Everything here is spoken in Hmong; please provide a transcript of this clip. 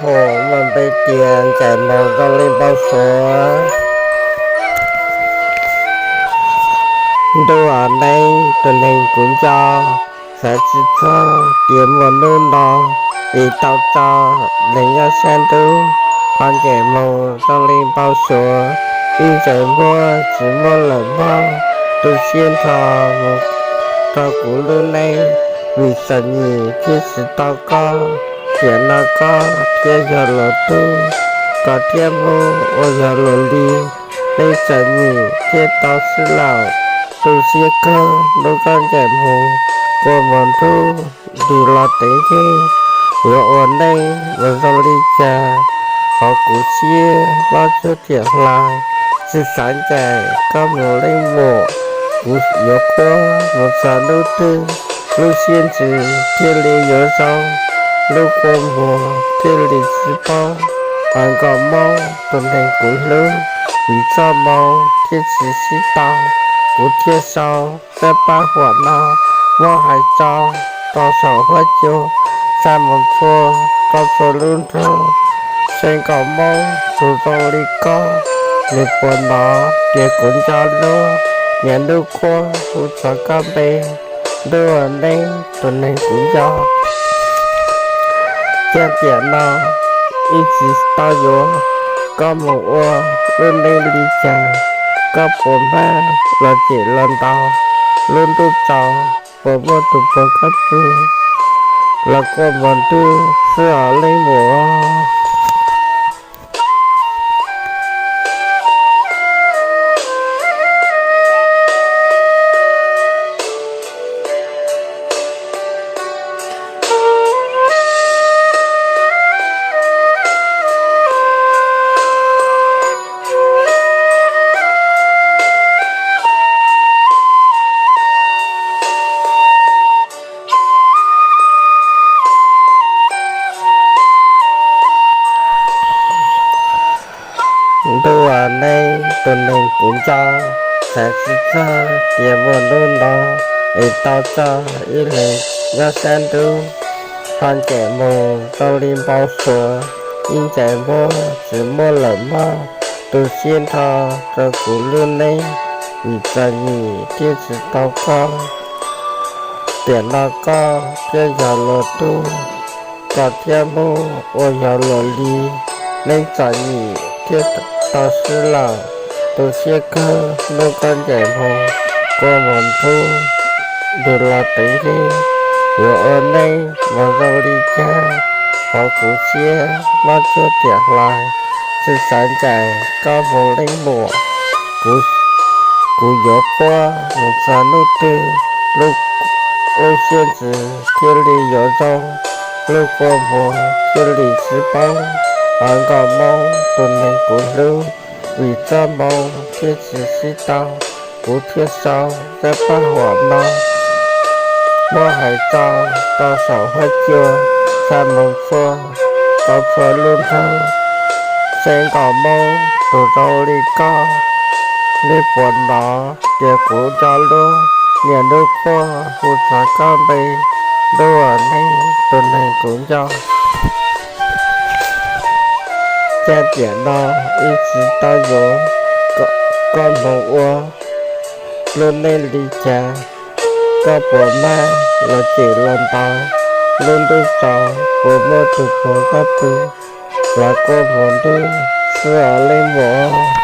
Muaj npe tias Ncaim Moos zoo li npau suav. Ntuj aw neeb tus neeg kuv nco, xav tsis txog tias muaj hnub no, vim tau tso neeg nyob sab ntuj, ho Ncaim Moos zoo li npau suav, ib ncaim npuab tsis muaj lawm mog, tu siab nrho mus rau kuv lub neej, vim txom nyem thiaj tsis tau koj, tiam no koj thiaj yog luag tug, koj thiab Hmoob ua yog luag li, neej txom nyem thiaj tau swb laum, tu siab kawg hnub koj Ncaim Moos, kua muag nrub ntws los teev yeej, yuav ua neej mus zoo li cas, hos kuv siab mob cuag riam hlais, tsis xav ncaim koj mus leej muam, kuv yuav quaj mus txog hnub twg, lub siab ntsws thiaj li yuav zoo, lub kua muag thiaj li tsis poob, hos nkauj Moob tus neeg kuv hlub, vim txoj moo thiaj tsis sib tau, kuv thiaj sau zaj paj huam no muab hais tso rau saum huab cua, xa mus txhua rau txhua lub nroog, seb nkauj Moob tus zoo li koj, nws puas hnov tias kuv nco luag, niaj hnub quaj hu txog koj npe, ntuj aw neeb tus neeg kuv nco. Cas tiam no ib tsis tau yuav, koj mus ua lub neej li cas, koj puas mag los cem los ntaus, lub ntuj tsaus puas muaj tus puag koj pw, los kua muag nrub xwb os leej muam. Ntuj aw neeb tus neeg kuv nco, xav tsis txog tias muaj hnub no, es tau tso ib leeg nyob sab ntuj, ho Ncaim Moos zoo li npau suav, ib ncaim npuab tsis muaj lawm mog, tu siab nrho rau kuv lub neej, vim txom nyem thiaj tsis tau koj, tiam no koj thiaj yog luag tug, koj thiab Hmoob ua yog luag li, neej txom nyem thiaj tau swb laum, tu siab kawg hnub koj Ncaim Moos, kua muag nrub ntws los teev yeej, yuav ua neej mus zoo li cas, hos kuv siab mob cuag riam hlais, tsis xav ncaim koj mus leej muam, kuv yuav quaj mus txog hnub twg, lub siab ntsws thiaj li yuav zoo, lub kua muag thiaj li tsis poob, hos nkauj Moob tus neeg kuv hlub, vim txoj moo thiaj tsis sib tau, kuv thiaj sau zaj paj huam no muab hais tso rau saum huab cua, xa mus txhua rau txhua lub nroog, seb nkauj Moob tus zoo li koj, nws puas hnov tias kuv nco luag, niaj hnub quaj hu txog koj npe, ntuj aw neeb tus neeg kuv nco. Cas tiam no ib tsis tau yuav, koj mus ua lub neej li cas, koj puas mag los cem los ntaus, lub ntuj tsaus puas muaj tus puag koj pw, los kua muag nrub xwb os leej muam.